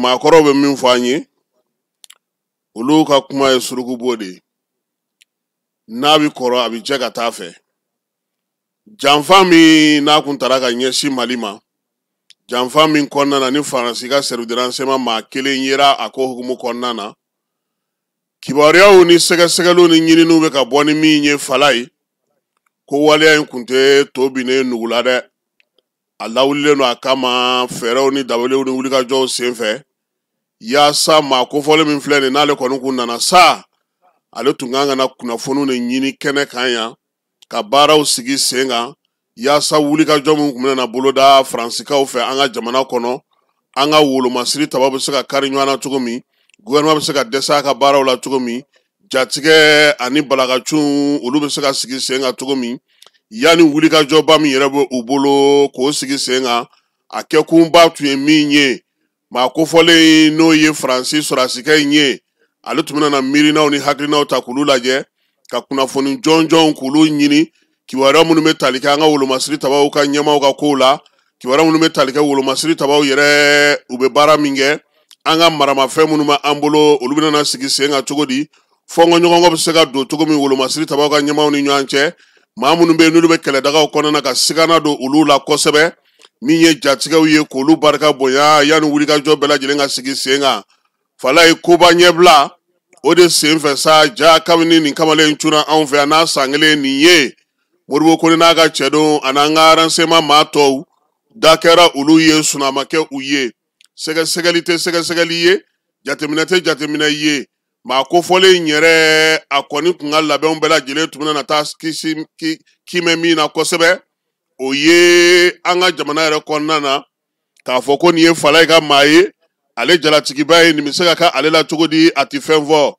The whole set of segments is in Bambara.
Maakɔrɔw bɛ min fɔ an ye, olu ka kuma ye surukubo de ye. N'a bɛ kɔrɔ, a bɛ jɛ ka taa fɛ. Janfa min n'a kun tara ka ɲɛsin Mali ma, janfa min kɔnɔna na ni Faransi ka service de renseignement maa kelen yera a ko hukumu kɔnɔna na, kibaruyaw ni sɛgɛsɛgɛliw ni ɲininiw bɛ ka bɔ ni min ye Falaye, ko waleya in kun tɛ to binnen nugu la dɛ. A lawulilen don a kama fɛɛrɛw ni dabaliw ni wulikajɔw senfɛ, yaasa maa kofɔlen min filɛ nin, n'ale kɔni kun nana sa, ale tun kan ka na kunnafoniw de ɲini kɛnɛ kan yan, ka baaraw sigi sen kan, yaasa wulikajɔ min tun bɛna na boloda Faransikaw fɛ an ka jamana kɔnɔ, an ka wolomasiri taba bɛ se ka kari ɲɔgɔn na cogo min, gouvernement bɛ se ka dɛsɛ a ka baaraw la cogo min, jatigɛ ani balakacun olu bɛ se ka sigi sen kan cogo min, yanni wulikajɔba min yɛrɛ bɛ u bolo k'o sigi sen kan. A kɛkunba tun ye min ye, maa kofɔlen n'o ye Faransi sɔrɔdasikɛ in ye, ale tun bɛna na miirinaw ni hakilinaw ta k'olu lajɛ, ka kunnafoni jɔnjɔnw k'olu ɲini, kibaruya minnu bɛ tali kɛ an ka wolomasiri tabaw ka ɲɛmaaw ka kow la, kibaruya minnu bɛ tali kɛ wolomasiri tabaw yɛrɛ u bɛ baara min kɛ, an ka maramafɛn minnu bɛ an bolo olu bɛna na sigi sen kan cogo di, fɔnkɔɲɔgɔnkɔ bɛ se ka don cogo min wolomasiri tabaw ka ɲɛmaaw ni ɲɔgɔn cɛ, maa minnu bɛ yen n'olu bɛ kɛlɛdagaw kɔnɔna na ka sigana don olu la kosɛbɛ, min ye jatigɛw ye k'olu barika bonya yanni wulikajɔ bɛɛ lajɛlen ka sigi sen kan. Falaye, koba ɲɛbila o de sen fɛ sa, ja kabini nin kamalen cunna anw fɛ yan n'a san kelen nin ye, Modibo Kone n'a ka cɛdenw ani an ka renseignement maa tɔw da kɛra olu ye, sunama kɛ u ye. Sɛgɛsɛgɛli tɛ sɛgɛsɛgɛli ye, jateminɛ tɛ jateminɛ ye. Maa kofɔlen in yɛrɛ, a kɔni kun ka labɛnw bɛɛ lajɛlen tun bɛna na taa kisi kimɛ min na kosɛbɛ, o ye an ka jamana yɛrɛ kɔnɔna na k'a fɔ ko nin ye Falaye ka maa ye, ale jalatigiba ye, nin bɛ se ka kɛ ale la cogo di, a tɛ fɛn fɔ.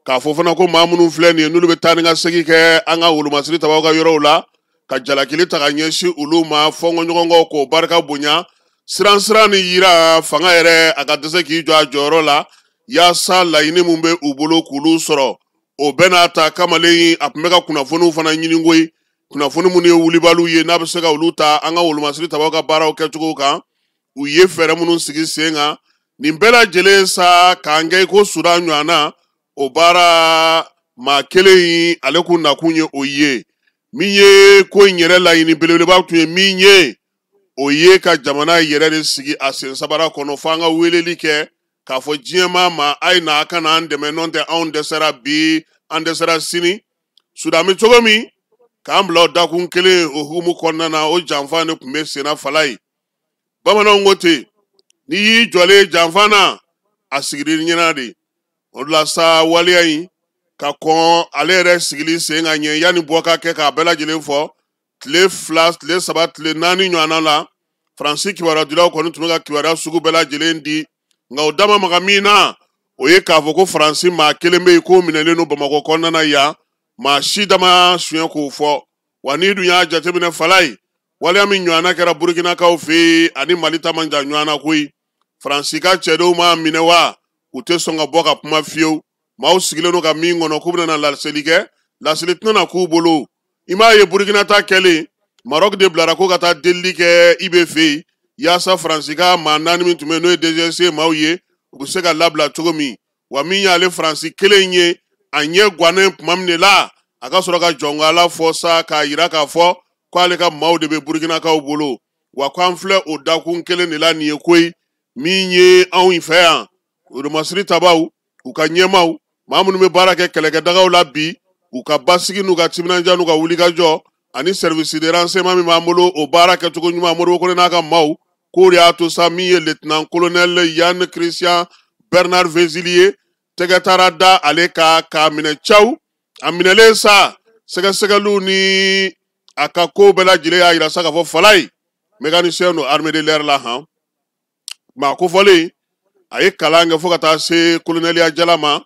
K'a fɔ fana ko maa minnu filɛ nin ye, n'olu bɛ taa ni ka segin kɛ an ka wolomasiri tabaw ka yɔrɔw la, ka jalakili ta ka ɲɛsin olu ma, fɔnkɔɲɔgɔnkɔw k'o barika bonya, siran siran ni yira fanga yɛrɛ a ka dɛsɛ k'i jɔ a jɔyɔrɔ la, yaasa laɲini min bɛ u bolo k'olu sɔrɔ. O bɛɛ n'a ta, kamalen a tun bɛ ka kunnafoniw fana ɲini koyi, kunnafoni minnu ye wulibaliw ye, n'a bɛ se ka olu ta an ka wolomasiri tabaw ka baaraw kɛcogo kan, u ye fɛɛrɛ minnu sigi sen kan. Nin bɛɛ lajɛlen sa, k'an kɛ i ko Sudan ɲɔgɔn na, o baara maa kelen in ale kun nakun ye o ye. Min ye ko in yɛrɛ laɲini belebeleba tun ye min ye, o ye ka jamana yɛrɛ de sigi a sen sabara kɔnɔ, fo an ka weleli kɛ k'a fɔ diɲɛmaa ma, a ye na a ka na an dɛmɛ, n'o tɛ anw dɛsɛra bi, an dɛsɛra sini. Sudan bɛ cogo min, k'an bila o dakun kelen o hukumu kɔnɔna na, o janfa de tun bɛ senna Falaye. Bamananw ko ten, n'i y'i jɔlen janfa na, a sigir'i ɲɛna de. O de la sa, waleya in ka kɔn ale yɛrɛ sigili sen ka ɲɛ, yanni bɔ ka kɛ k'a bɛɛ lajɛlen fɔ, tile 2, tile 3, tile 4 ɲɔgɔnna la, Faransi kibaruya kɔni tun bɛ ka kibaruya sugu bɛɛ lajɛlen di, nka o dama maga min na, o ye k'a fɔ ko Faransi maa kelen bɛ yen k'o minɛlen don Bamakɔ kɔnɔna na yan, maa si dama suɲɛ k'o fɔ. Wa n'i dun y'a jateminɛ Falaye, waleya min ɲɔgɔnna kɛra Burukinakaw fɛ yen ani Mali ta man jan ɲɔgɔn na koyi. Faransi ka cɛdenw m'a minɛ wa, u tɛ sɔn ka bɔ ka kuma fiyewu. Maaw sigilen don ka min kɔnɔ k'u bɛna laseli kɛ, laseli tɛna na k'u bolo. I m'a ye Burukina ta kɛlen, Maroc de bilara ko ka taa delili kɛ IB fɛ yen, yaasa Faransi ka maa 4 min tun bɛ yen n'o ye DGSE maaw ye, u bɛ se ka labila cogo min. Wa min y'ale Faransi kelen ye, a ɲɛ gannen tuma min de la, a ka sɔrɔ ka jɔnkala fɔ sa, k'a yira k'a fɔ k'ale ka maaw de bɛ Burukinakaw bolo. Wa k'an filɛ o dakun kelen de la nin ye koyi, min ye anw fɛ yan, wolomasiri tabaw, u ka ɲɛmaaw, maa minnu bɛ baara kɛ kɛlɛkɛdagaw la bi, u ka basigi n'u ka timinandiya n'u ka wulikajɔ ani service de renseignement min b'an bolo, o baara kɛcogo ɲuman, Modibo Kone n'a ka maaw, k'o de y'a to sa, min ye lieutenant colonel Yann Christian Bernard Vezili ye, tɛgɛ taara da ale kan k'a minɛ caw. A minɛlen sa, sɛgɛsɛgɛliw ni a ka kow bɛɛ lajɛlen y'a yira sa k'a fɔ Falaye mécanicien don armée de l'air la han. Maa kofɔlen a ye kalan kɛ fo ka taa se colonɛliya jala ma,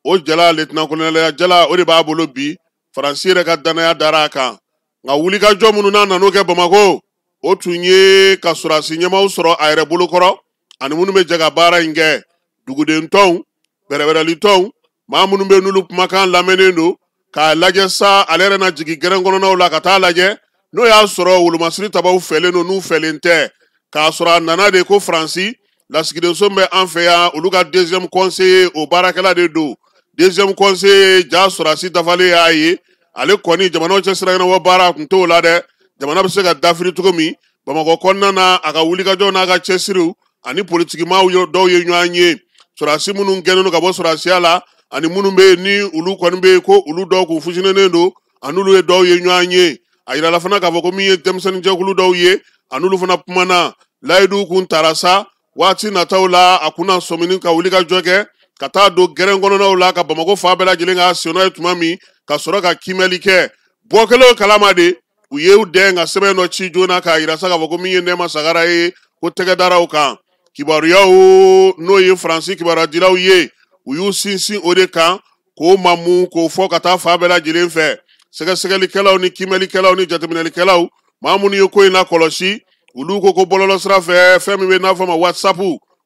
o jala lieutenant colonɛliya jala o de b'a bolo bi. Faransi yɛrɛ ka danaya dara a kan, nka wulikajɔ minnu n'a nan'o kɛ Bamakɔ, o tun ye ka sɔrɔdasi ɲɛmaaw sɔrɔ a yɛrɛ bolokɔrɔ, ani minnu bɛ jɛ ka baara in kɛ, duguden tɔnw, bɛrɛbɛrɛli tɔnw, maa minnu bɛ n'olu kumakan lamɛnnen don, k'a lajɛ sa ale yɛrɛ na jigin gɛrɛn kɔnɔnaw la ka taa lajɛ n'o y'a sɔrɔ wolomasiri tabaw fɛlen don n'u fɛlen tɛ, k'a sɔrɔ a nana de ko Faransi Lasigidenso bɛ an fɛ yan, olu ka deuxième conseiller, o baarakɛla de don. Deuxième conseiller ja sɔrɔdasi dafalen y'a ye, ale kɔni jamanaw cɛ sira ɲɛnabɔ baara kun t'o la dɛ. Jamana bɛ se ka dafiri cogo min Bamakɔ kɔnɔna na, a ka wulikajɔ n'a ka cɛsiriw ani politikimaaw dɔw ye ɲɔgɔn ye. Sɔrɔdasi minnu gɛnnen don ka bɔ sɔrɔdasiya la ani minnu bɛ yen ni olu kɔni bɛ yen ko olu dɔw kun fusinenen don, an'olu ye dɔw ye ɲɔgɔn ye. A yirala fana k'a fɔ ko min ye denmisɛnninjɛkulu dɔw ye, an'olu fana kumana. Layidu kun tara sa, waati nataw la a kunna sɔmini ka wuli ka jɔ kɛ ka taa don gɛrɛn kɔnɔnaw la ka Bamakɔ fan bɛɛ lajɛlen k'a sennɔ ye tuma min, ka sɔrɔ ka kiimɛli kɛ. Bɔ kɛlen o kalama de, u ye u dɛn ka sɛbɛn dɔ ci joona k'a yira sa k'a fɔ ko min ye Nɛma Sagara ye, ko tɛgɛ dara o kan. Kibaruyaw n'o ye Faransi kibaruyadilaw ye, u y'u sinsin o de kan k'o mamu k'o fɔ ka taa fan bɛɛ lajɛlen fɛ. Sɛgɛsɛgɛlikɛlaw ni kiimɛlikɛlaw ni jateminɛlikɛlaw, maa minnu ye ko in lakɔlɔsi, olu ko ko bɔlɔlɔ sira fɛ, fɛn min bɛ n'a fɔ ma WhatsApp,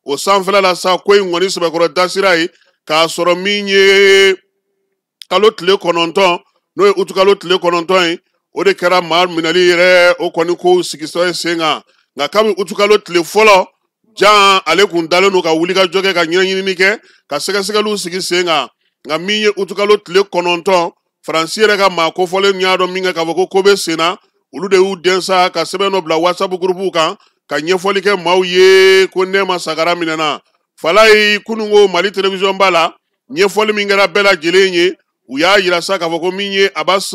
o sanfɛla la sa, ko in kɔni sɛbɛkɔrɔ dasira ye k'a sɔrɔ min ye kalo tile 9, n'o ye utukalo tile 9 ye, o de kɛra maa minɛli yɛrɛ o kɔni ko sigisɔ ye sen kan. Nka kabi utukalo tile fɔlɔ jan, ale kun dalen don ka wulikajɔ kɛ, ka ɲɛɲinini kɛ, ka sɛgɛsɛgɛliw sigi sen kan. Nka min ye utukalo tile 9, Faransi yɛrɛ ka maa kofɔlen y'a dɔn min kɛ k'a fɔ ko ko bɛ sen na, olu de y'u den sa ka sɛbɛn dɔ bila WhatsApp gurupuw kan ka ɲɛfɔli kɛ maaw ye ko Nɛma Sagara minɛna. Falayi, kununko Mali télévision ba la, ɲɛfɔli min kɛra bɛɛ lajɛlen ye, u y'a yira sa k'a fɔ ko min ye Abbas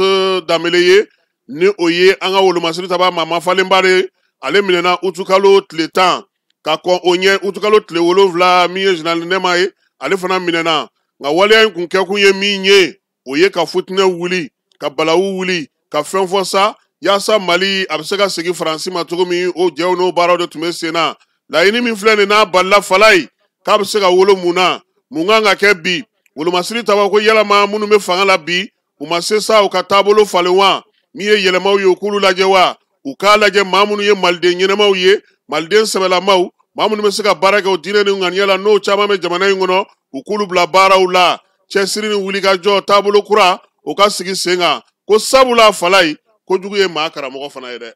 Danbele ye, ni o ye an ka wolomasiri taba maa mafalenba de, ale minɛna utukalo tile 10. Ka kɔn o ɲɛ, utukalo tile 7, min ye général Nɛma ye, ale fana minɛna. Nka waleya in kun kɛkun ye min ye, o ye ka futinɛ wuli, ka balawu wuli, ka fɛn fɔ sa yaasa Mali a bɛ se ka segin Faransi ma cogo min. O jɛw n'o baaraw de tun bɛ sen na. Laɲini min filɛ nin n'a balila Falayi k'a bɛ se ka wolo mun na, mun kan ka kɛ bi? Wolomasiri taba ko yalama minnu bɛ fanga la bi, u ma se sa u ka taabolo falen wa? Min ye yɛlɛmaw ye, u k'olu lajɛ wa? U k'a lajɛ maa minnu ye maliden ɲɛnɛmaw ye, maliden sɛbɛlamaw, maa minnu bɛ se ka baara kɛ o diinɛ ni ŋaniya la, n'o caman bɛ jamana in kɔnɔ, u k'olu bila baaraw la. Cɛsiri ni wulikajɔ, taabolo kura, o ka sigi sen kan, ko sabula Falayi, kojugu ye maa karamɔgɔ fana ye dɛ.